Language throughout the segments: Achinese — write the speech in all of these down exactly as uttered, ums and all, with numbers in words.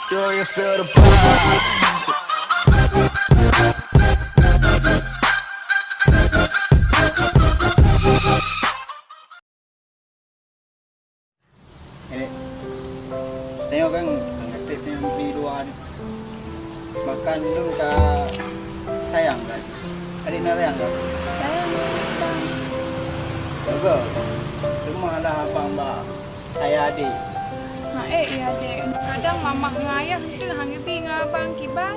Do you feel the vibes? Eh, tengok kan, anak tek tengok di luwa ni. Makan dum ka sayang kan? Adik na sayang kan? Sayang, sayang. Jaga. Cuma lah abang bak ayah adik. Maék ya, Dek. Kadang mamak ngon ayah tu hana bi ngon abang kiban.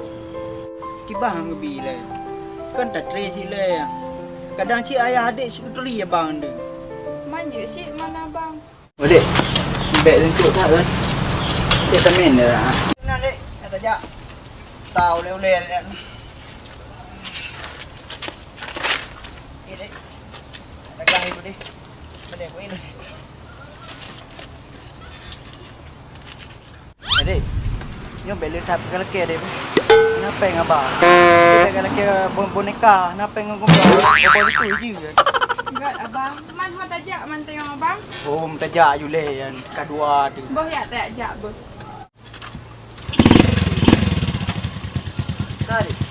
Kiban hana bi lé. Kan tatré cit lé. Kadang cit ayah adik cit kuturi abang tu. Man jeuet cit man abang. Oh, Dek. Bèk leuncok that kan. Dia temen dia lah. Nah, Dek. Kata jak. Tahu lé ulé. Okey, Dek. Pegang ibu, Dek. Boleh, boleh. Adik, nyoe bèk le that peukalakèe, Dek. Kenapa ngaba? Peukalakèe bon-, boneka, kenapa ngon gumba? Boneka itu je. Enggak, Abang. Man ho tajak mantong, Abang? Oh, tajak ju lé, yang kedua tu. Boh ya tajak, boh. Tarik.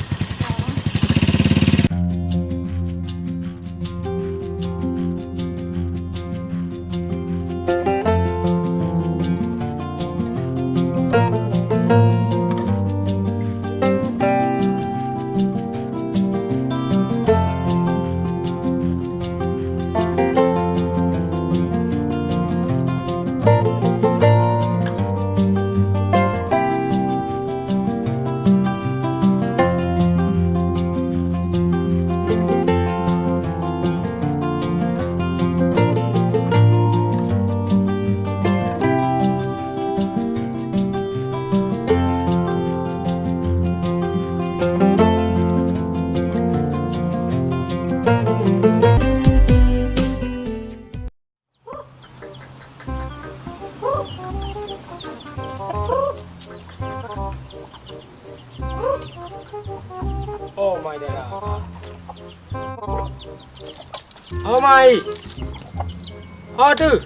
Oh my God. Oh my. Ho tu.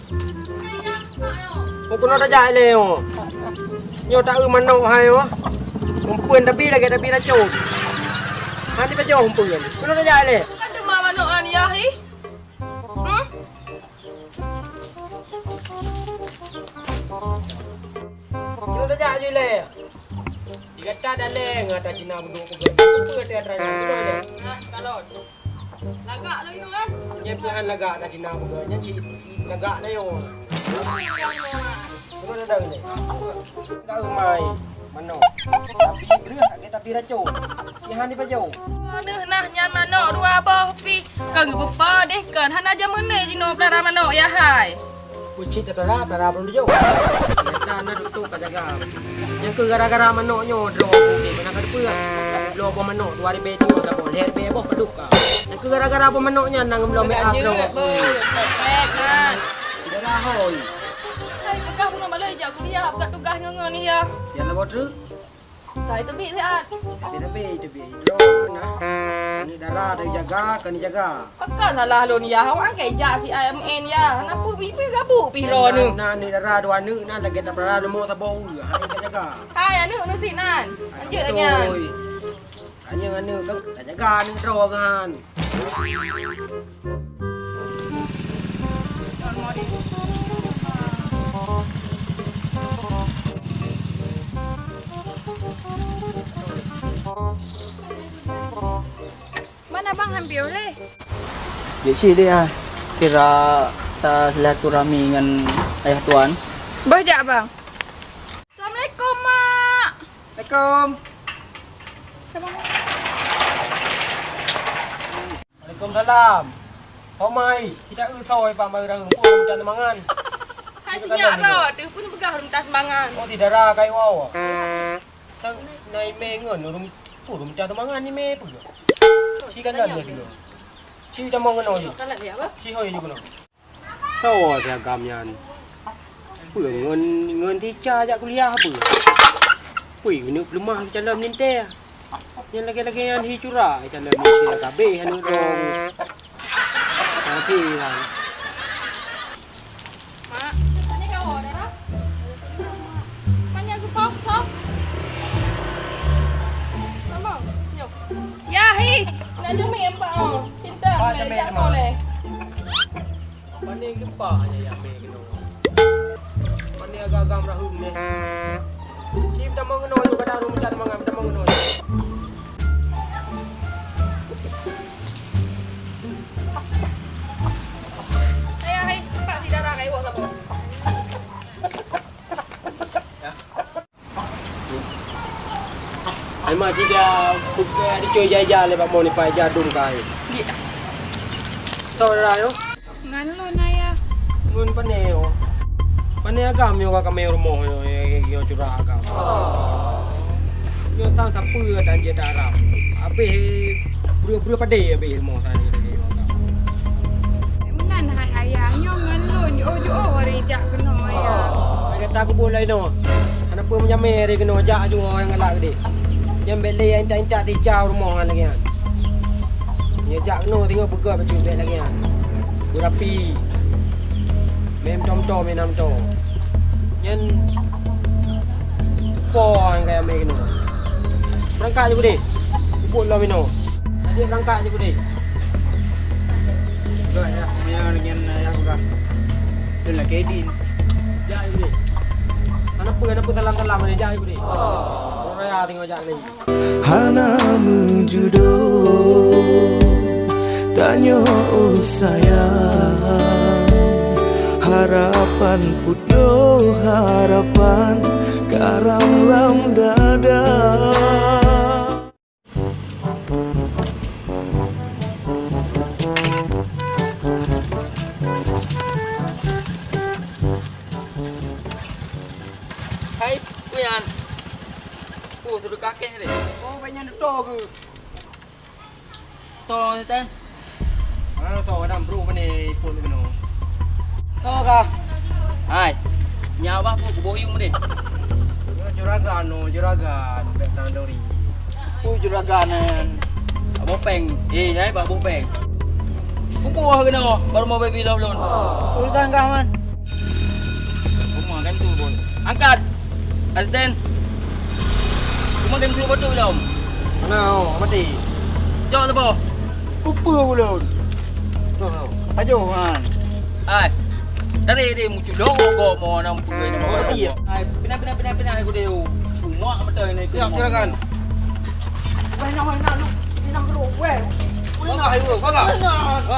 Oh, keunoe tajak ilèe, oh. Nyoe taeu manok hai, oh. Umpeuen tapi lagèe tapi racôn. Hana pajoh umpeuen. Keunoe tajak ilèe. Kan teuma manok nyan, yah, hi? Hmm? Keunoe tajak ju ilèe. Di gata dalèe ngon ata Cina beudôk peugöt. Peue ata atra nyan? Keunoe ilèe. Nah, kalon. Lagak lagèe nyoe kan? Nyan pih han lagak ata Cina peugöt. Nyan cit lagak na nyoe. Keunoe dadang ni. Dah umai manok. Tapi dreuh lagèe tapi racôn. Cit han jipajoh. Aduh, nah nyan manok dua boh pih. Ka geupeupadeh kan hana jameun lé jinoe pelara manok ya hai. Kucit teupelara, pelara belum dijok. Nyata na tutup ka jaga. Nyang keu gara-gara manok nyoe droe kupi mana ka deupeue. Tapi bloe boh manok dua ribèe jinoe saboh, lhèe ribèe boh padub ka. Nyang keu gara-gara boh manok nyan nang bloe make up droe kupi. Darah hoi. Hai peugah bunoe baloi jak kuliah, peugah tugaih ngon-ngon ya. Nyang na boh treuk. Kai teubiet siat. Tapi, tapi, tapi, droe nah. Aneuk dara teujaga, keu neujaga. Pakon salah lôn ya, awak angkai jak si I M N ya. Hana peue, pih gabuk pih droe nyoe. Nah, aneuk dara dua aneuk nah lagèe tapelara leumo saboh ureueng. Hai ka jaga. Hai aneuk neusinan. Lanjut nyan. Beutôi. Tanyoe aneuk tu, tajaga aneuk droe kan. Mana bang hampir leh? Jeuet cit deh ah. Kira ta silaturahmi ngon ayah tuan. Bah jak bang. Assalamualaikum mak. Assalamualaikum. Waalaikumsalam. Ho mai, tidak usoi pak mai urang pun macam mangan. Hai sinyak dah, tu pun peugah urang tas mangan. Oh tidak ada kayu awak. Sang nai mengon urang pun macam mangan ni me pun. Si kan dah dia. Si dah mau ngeno ni. Si hoi ni kena. Soe si agam nyan? Peue ngon, ngon Tica jak kuliah peue? Pui keuneuk peuleumah calon meulintèe. Nyan lagèe-lagèe nyan hi cura calon meulintèe ka abéh aneuk droe. Tapi lah. Mak, ni kawa dah lah. Tanya supah, supah. Jamé empat oh. Cinta. Pak lé, Jamé jak empat. Boleh. Pane geupah ayah mé keunoe. Pane agam-agam rahum neh. Ci tamong keunoe yuk, kada ureueng mita tamong, tamong keunoe. Ayah, hai, pak si dara kai wak saboh. Ai mak sida buka dicoi jaja lé bak mon ipai jadung kai. Di. Saudara yo. Ngan lôn ayah. Ngon pane yo. Pane agam yo ka kamé rumoh yo, yo, yo curah agam. Yo sang sapeue dan je darah. Habéh breuh-breuh padé habéh rumoh sana. Meunan hai ayah, nyoe ngon lôn jiôh-jiôh hari jak keunoe ayah. Hai gata kubu laén nyoe. Hana peue meujamé hari keunoe jak aju nyang galak geude. Nyan bék lé intat-intat tijau rumoh nyan lagée nyan. Nyoe jak keunoe singoh peugah bacut bék lagée nyan. Beurapi. Mé meutom-tom, mé nam tom. Nyan po nyang kaya mé keunoe. Beurangkat ju geude. Pupuk lom inoe. Adik beurangkat ju geude. Dok ya, meunyoe ngon ayah peugah. Lôn lakée idin. Jak ju geude. Hana peue, hana peue salam-salam ni, jak ju geude. Ureueng raya singoh jak lé. Hana meujudoe, tanyoe oh sayang. Harapan putôh, harapan karam lam dada. Hai, peue nyan? Oh, seudeukah kèh deh. Oh, bék nyan dutoe keuh. Toh, Tan. Mana toh, kadang bro, mana ipot lagi no? Toh kah? Hai. Nyawa pun kuboh yung deh. Nyoe juragan, no, juragan, bék tang duri. Ui, juragan, eh. Abang Peng. Eh, hai, Abang Peng. Kuboh keunoe, baru mau baby love lôn. Urusan kah, Man? Rumah kan tu, Boy. Angkat. Asisten. Rumah kan tu betul, Dom. Mana, oh, mati. Jok tu, Boy. Kupa ulun. Jok tu. Ajo, Man. Ai. Dari dia muncul dong, kok mau nampak ini, mau. Oh, iya. Ai, pindah, pindah, pindah, pindah, aku dia. Rumah betul ini. Siap, silakan. Weh, nak, weh, nak, lu. Ini nak, lu, weh. Bagah, ayo, bagah.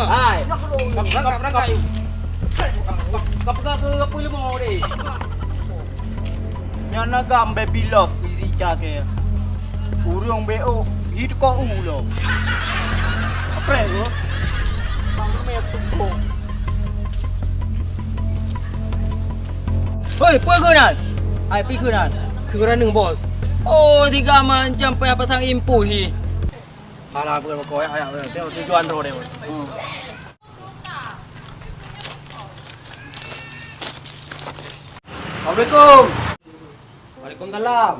Hai. Nak, lu. Berangkat, berangkat, ayo. Ka peugah keu apa leumo deh? Nyan agam baby love iri cakée. Ureueng B O hi teuka u lom. Apreh ko. Bang Rumeh teuka. Hoi, peue keunan? Ai, pi keunan? Keunan, Bos. Oh, tiga macam payah pasang impus hi. Alah, bukan kau ya, ya, ya. Tujuan roh dia. Hmm. Assalamualaikum. Waalaikumsalam.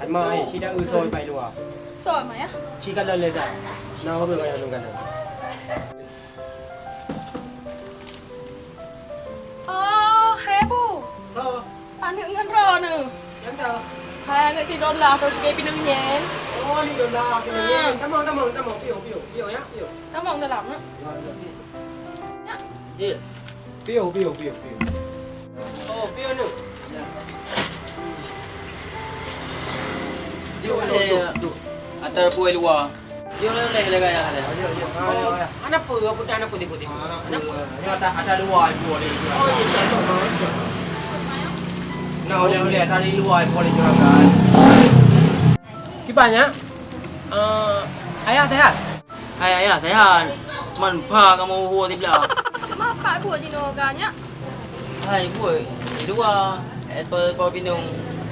Ai mai, sida eu soe pai luwa. Soe mai ya? Ci kalon le dah. Na ureueng ayah lôn kalon. Oh, hai Bu. Ho. Aneuk ngon droeneuh. Nyang ka. Hai, aneuk si Dola, kau sebagai pinang nyen. Oh, ni Dola, pinang nyen. Ha. Tamong, tamong, tamong. Piôh, piôh, piôh ya, piôh. Tamong dalam, ha? Ya, ya, piôh. Ya. Iya. Piôh, piôh, piôh, piôh. Oh, piôh aneuk. Ya. Yuk, yuk, yuk, yuk. Atar buai luwa. Yo, lé, lé, lé, gaya, lé. Ayo, ayo, ayo, ayo. Hana peue, hana peue, hana peue, hana peue. Hana peue. Nyoe ada, ada dua ibu ada itu. Oh, iya, iya, iya. Nah, oleh, oleh, tadi dua ibu ada juragan. Kiban nyak? Eh, ayah sehat? Hai, ayah sehat. Man pha kamoe uhu siblah. Mak pak buat jinoe ka nyak? Hai, buat. Dua. Eh, pa, pa binung.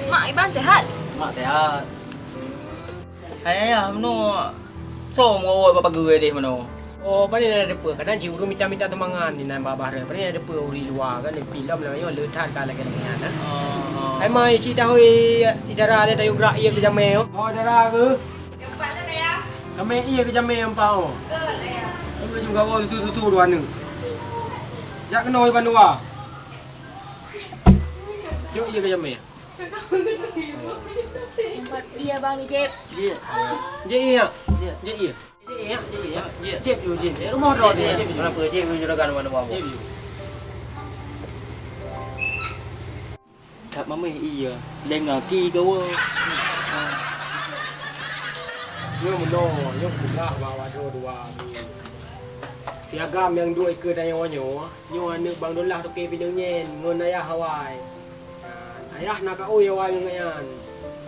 Mak Iban sehat? Mak sehat. Hai ayah, meunoe soe meuwoe bak pageue deh meunoe? Oh, pane na deupeu, kadang cit ureueng mita-mita teumangan di nan babah rot. Pane na deupeu ureueng luwa kan, di film lagèe nyoe le that ka lagèe-lagèe nyan, eh. Oh, oh. Hai mai, ci tahôi idara lé tayue grak ié keu jamé, oh. Oh, idara keu? Jamé ié keu jamé empat, oh. Betul, ayah. Ureueng juga, oh, tutu-tutu dua neuk. Jak keunoe iban dua. Jok ie keu jamé. Tempat ie, Bang, jép. Jép. Jép ie, ya? Jép. Jép ie. Jép ie, ya? Jép ie, ya? Jép. Jép ie, jép. Eh, rumoh droe, jép ie. Kenapa? Jép ie, juragan mana, Bang? Jép ie. That maméh ie, lé ngaki gawa. Nyoe meunoe, nyoe peugah bak droe dua. Si Agam nyang duek ikeue tanyoe nyoe, nyoe aneuk Bang Dolah toke pineung nyan ngon ayah awai. Nyan, ayah na kaôi awai ngon nyan.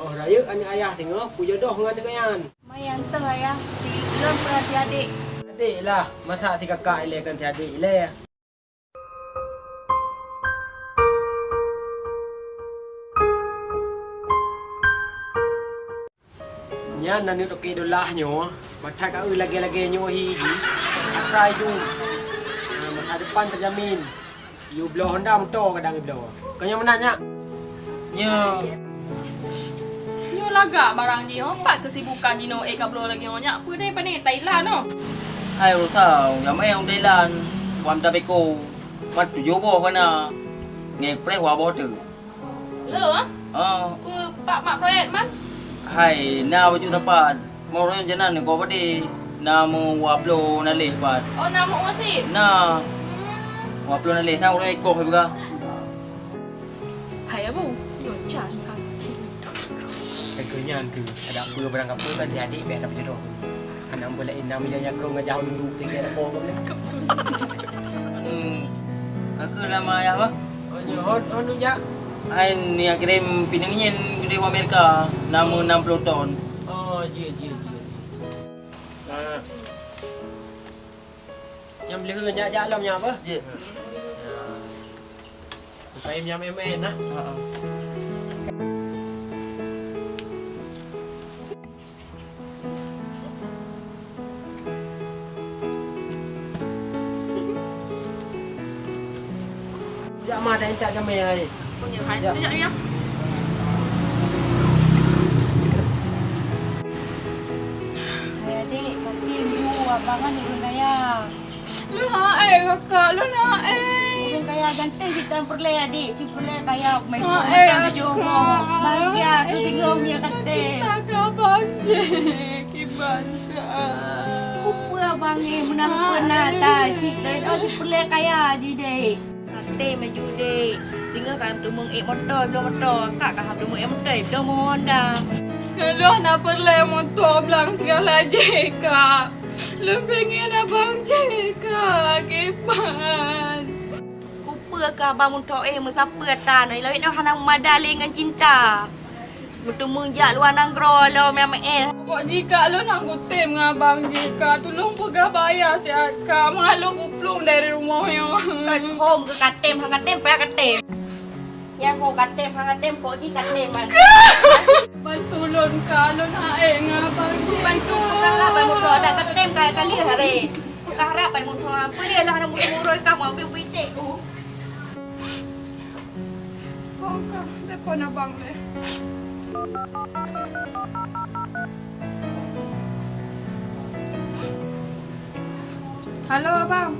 Oh, rayeuk aneuk ayah singoh peujodoh ngon aneuk nyan. Maya teuh ayah, si lôn peurhati adék. Adék lah, masa si kakak ilée kon si adék ilée? Nyan aneuk toke Dolah nyoe, mata ka eu lagée-lagée nyoe hi jih, atra idum. Nah, masa depan terjamin. Yue bloe Honda moto kadang bloe. Kau nyang meunan nyak? Nyoe. Nyoe lagak barang jih, ho? Pat keusibukan jinoe ék ka bloe lagée nyoe nyak? Peue deh pane Thailand, ho? Hai, urosa, jamé u Thailand, wan tabeko. Mat tujoh boh kana. Ngai preh wa boh tu. Lo, ah? Ah. Peue pat mak proyek man? Hai, na bacut tapat. Mau ureueng janan ni kau badi. Na meu waplo na leh pat. Oh, na meu usi? Na. Hmm. Waplo na leh, tang ureueng ikoh juga. Hai, Abu. Yo, can, kan. Keu nyan keu, ada peue barang kapeue kan jadi beh dapat jodoh. Anak boleh inam ya ya kau ngajah dulu tiga kau boleh. Hmm. Kakak lama ya, Bang? Oh, nyoe hot, hot nu jak? Hai, ni kirim pineung nyan gede u Amerika, nama enam puluh ton. Oh, jih, jih, jih, jih. Ah. Nyang beli nyak jak lom nyak apa? Jih. Ya. Supaya nyam M N nah. Heeh. Jak ma, dak intat jamé ai. Punya hai. Ya. Sekejap, ya. Hai, adik, tapi minggu abang kan ureueng kaya. Lôn hana ék, kakak, lôn hana ék. Ureueng kaya ganteng cit tan peureulée, adik. Cit peureulée kaya, main bola, kakak. Bahagia, aku bingung dia kata. Cinta keu abang jih, kiban sa. Kupeue abang ni meunang peureulée, cit tan peureulée kaya jih, dek. Katem laju, dek. Singoh ka teumeung ék moto, bloe moto. Kak ka teumeung ék moto, bloe Honda. Keu lôn hana peureulée moto blang sigala jih, kak. Lôn pengen abang jih ka kiban. Kupeue keu abang muntok éh meusapeue tan, ilawét nyoe hana meumada lé ngon cinta. Meuteumé jak luwa nanggroe lom ya meu'en. Pokok jih kak lôn hana kutem ngon abang jih kak, tulông peugah bak ayah siat kak, mangat lôn kuplueng dari rumoh nyoe. Kat hom keu katem, hana katem, payah katem. Nyang ho katem, hana katem, kok jih katem ban. Bantu lôn ka, lôn hana ék ngon abang jih. Bantu peugah lah, ban musoh adak katem ka kali hari. Peugah harap ban musoh, apa dia lah nak muroi-muroi kamu, apa yang pitik tu? Oh, ka telepon abang deh. Halo, abang.